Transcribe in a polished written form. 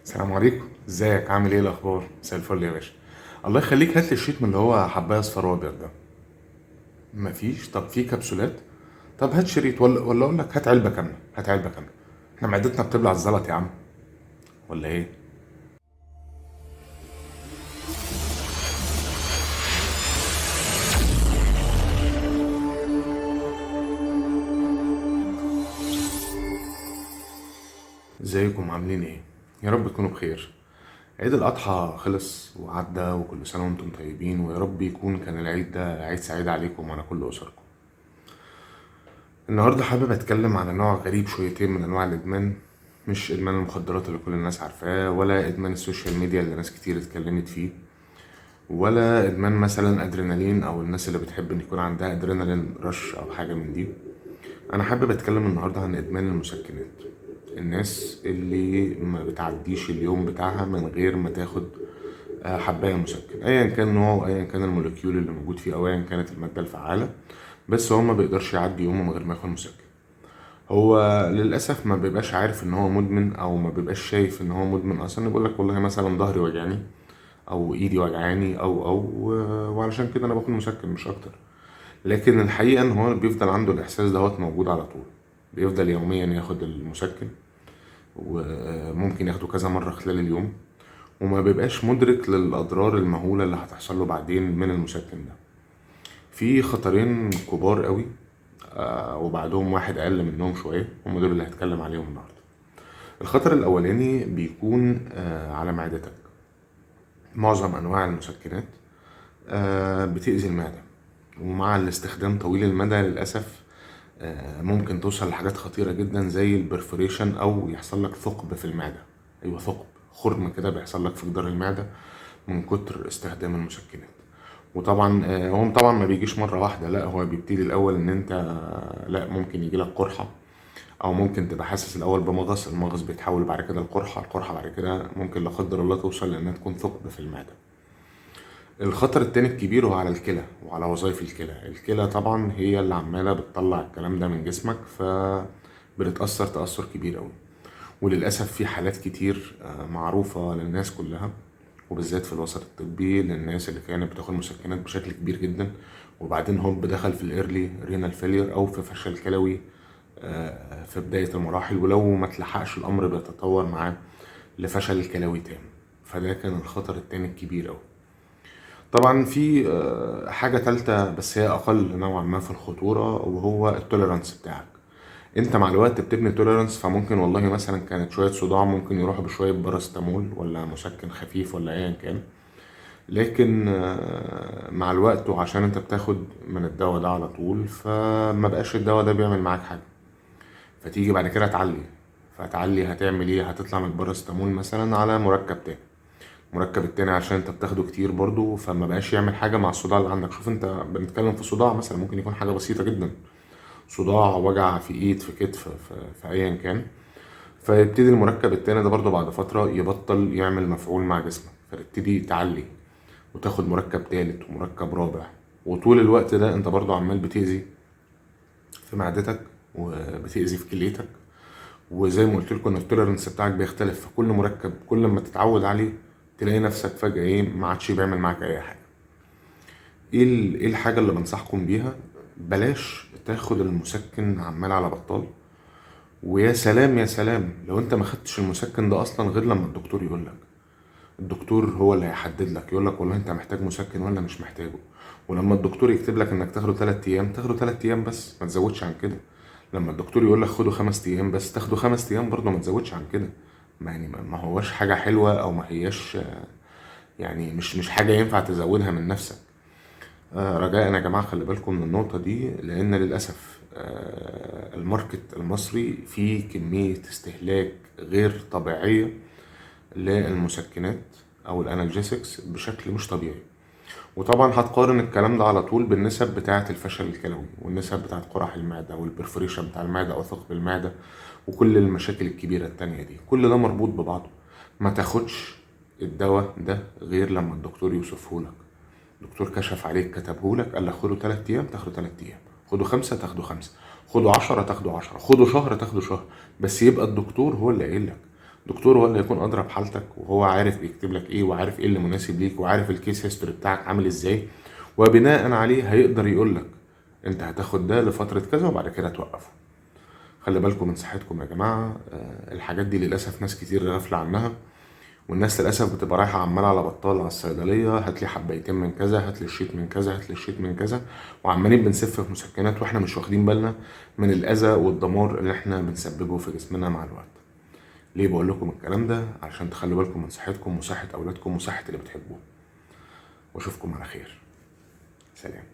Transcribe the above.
السلام عليكم، ازيك؟ عامل ايه؟ الاخبار؟ مساء الفل يا باشا. الله يخليك، هات لي الشيت من اللي هو حبايه اصفر وابيض ده. مفيش؟ طب في كبسولات؟ طب هات شريط، ولا اقول لك هات علبة كاملة، هات علبة كاملة. احنا معدتنا بتبلع الزلط يا عم ولا ايه؟ ازيكم؟ عاملين ايه؟ يا رب تكونوا بخير. عيد الأضحى خلص وعدى، وكل سنة وانتم طيبين، ويا رب يكون كان العيد ده عيد سعيد عليكم وعلى كل أسركم. النهاردة حابب أتكلم على نوع غريب شويتين من أنواع الإدمان، مش إدمان المخدرات اللي كل الناس عارفاه، ولا إدمان ال social media اللي ناس كتير اتكلمت فيه، ولا إدمان مثلا أدرينالين أو الناس اللي بتحب إن يكون عندها adrenaline rush أو حاجة من دي. أنا حابب أتكلم النهاردة عن إدمان المسكنات، الناس اللي ما بتعديش اليوم بتاعها من غير ما تاخد حباية مسكن، أيا كان نوعه، أيا كان ال molecule اللي موجود فيه، أو أيا كانت المادة الفعالة، بس هو ما بيقدرش يعدي يومه من غير ما ياخد مسكن. هو للأسف ما بيبقاش عارف إن هو مدمن، أو ما بيبقاش شايف إن هو مدمن أصلاً. يقول لك والله مثلاً ظهري وجعني، أو إيدي وجعاني، وعلشان كده أنا باخد مسكن مش أكتر. لكن الحقيقة إن هو بيفضل عنده الإحساس دوت موجود على طول، بيفضل يومياً ياخد المسكن، وممكن ياخده كذا مرة خلال اليوم، وما بيبقاش مدرك للأضرار المهولة اللي هتحصل له بعدين من المسكن ده. في خطرين كبار قوي، وبعدهم واحد أقل منهم شوية، هم دول اللي هتكلم عليهم النهاردة. الخطر الأولاني بيكون على معدتك. معظم أنواع المسكنات بتأذي المعدة، ومع الاستخدام طويل المدى للأسف ممكن توصل لحاجات خطيرة جدا زي ال perforation، أو يحصل لك ثقب في المعدة. أيوة، ثقب، خرم كده بيحصل لك في جدار المعدة من كتر استخدام المسكنات. وطبعا هو طبعا ما بيجيش مرة واحدة، لا هو بيبتدي الأول إن أنت، لا ممكن يجي لك قرحة، أو ممكن تبقى حاسس الأول بمغص، المغص بيتحول بعد كده لقرحة، القرحة بعد كده ممكن لا قدر الله توصل لأنها تكون ثقب في المعدة. الخطر التاني الكبير هو على الكلى وعلى وظائف الكلى. الكلى طبعا هي اللي عمالة بتطلع الكلام ده من جسمك، فبتتأثر تأثر كبير قوي. وللأسف في حالات كتير معروفة للناس كلها، وبالذات في الوسط الطبي، للناس اللي كانت بتاخد مسكنات بشكل كبير جدا، وبعدين هوب دخل في ال early renal failure او في فشل كلوي في بداية المراحل، ولو ما تلحقش الأمر بيتطور معاه لفشل كلوي تام. فده كان الخطر التاني الكبير أوي. طبعا في حاجة تالتة بس هي أقل نوعا ما في الخطورة، وهو ال tolerance بتاعك. انت مع الوقت بتبني tolerance، فممكن والله مثلا كانت شوية صداع ممكن يروحوا بشوية باراستامول ولا مسكن خفيف ولا ايا كان، لكن مع الوقت وعشان انت بتاخد من الدواء ده على طول، فما بقاش الدواء ده بيعمل معاك حاجة. فتيجي بعد كده تعلي، فتعلي هتعمل ايه؟ هتطلع من الباراستامول مثلا على مركب تاني، المركب التاني عشان انت بتاخده كتير برضو، فما بقاش يعمل حاجة مع الصداع اللي عندك. شوف انت بنتكلم في صداع مثلا، ممكن يكون حاجة بسيطة جدا، صداع وجع في ايد في كتف في ايا كان، فيبتدي المركب التاني ده برضو بعد فترة يبطل يعمل مفعول مع جسمك، فتبتدي تعلي وتاخد مركب تالت ومركب رابع، وطول الوقت ده انت برضو عمال بتأذي في معدتك وبتأذي في كليتك. وزي ما قلت لكم ان ال tolerance بتاعك بيختلف في كل مركب، كل ما تتعود عليه تلاقي نفسك فجأة ايه ما عادش بيعمل معاك اي حاجة. ايه الحاجة اللي بنصحكم بيها؟ بلاش تاخد المسكن عمال على بطال، ويا سلام يا سلام لو انت ما خدتش المسكن ده اصلا غير لما الدكتور يقول لك. الدكتور هو اللي هيحدد لك، يقول لك والله انت محتاج مسكن ولا مش محتاجه. ولما الدكتور يكتب لك انك تاخده 3 ايام، تاخده 3 ايام بس، ما تزودش عن كده. لما الدكتور يقول لك خده 5 ايام بس، تاخده 5 ايام برضه، ما تزودش عن كده. ما يعني ما هوش حاجة حلوة، او ما هياش يعني مش حاجة ينفع تزودها من نفسك. رجاء يا جماعة خلي بالكم من النقطة دي، لأن للأسف الماركت المصري فيه كمية استهلاك غير طبيعية للمسكنات أو ال analgesics بشكل مش طبيعي. وطبعا هتقارن الكلام ده على طول بالنسب بتاعة الفشل الكلوي والنسب بتاعة قرح المعدة وال perforation بتاع المعدة أو ثقب المعدة وكل المشاكل الكبيرة التانية دي، كل ده مربوط ببعضه. ما تاخدش الدواء ده غير لما الدكتور يوصفه لك. الدكتور كشف عليك كتبه لك، قال لك خده 3 أيام، تاخده 3 أيام، خده 5 تاخده 5، خده 10 تاخده 10، خده شهر تاخده شهر، بس يبقى الدكتور هو اللي قايل لك. دكتور هو اللي هيكون ادرى بحالتك، وهو عارف بيكتب لك ايه، وعارف ايه اللي مناسب ليك، وعارف ال case history بتاعك عامل ازاي، وبناء عليه هيقدر يقول لك انت هتاخد ده لفترة كذا وبعد كده توقفه. خلي بالكم من صحتكم يا جماعة. الحاجات دي للأسف ناس كتير غافلة عنها، والناس للأسف بتبقى رايحة عمالة على بطال على الصيدلية، هات لي حبايتين من كذا، هات لي شريط من كذا، هات لي شريط من كذا، وعمالين بنسف في مسكنات واحنا مش واخدين بالنا من الأذى والدمار اللي احنا بنسببه في جسمنا مع الوقت. ليه بقول لكم الكلام ده؟ عشان تخلوا بالكم من صحتكم وصحة أولادكم وصحة اللي بتحبوه. واشوفكم على خير. سلام.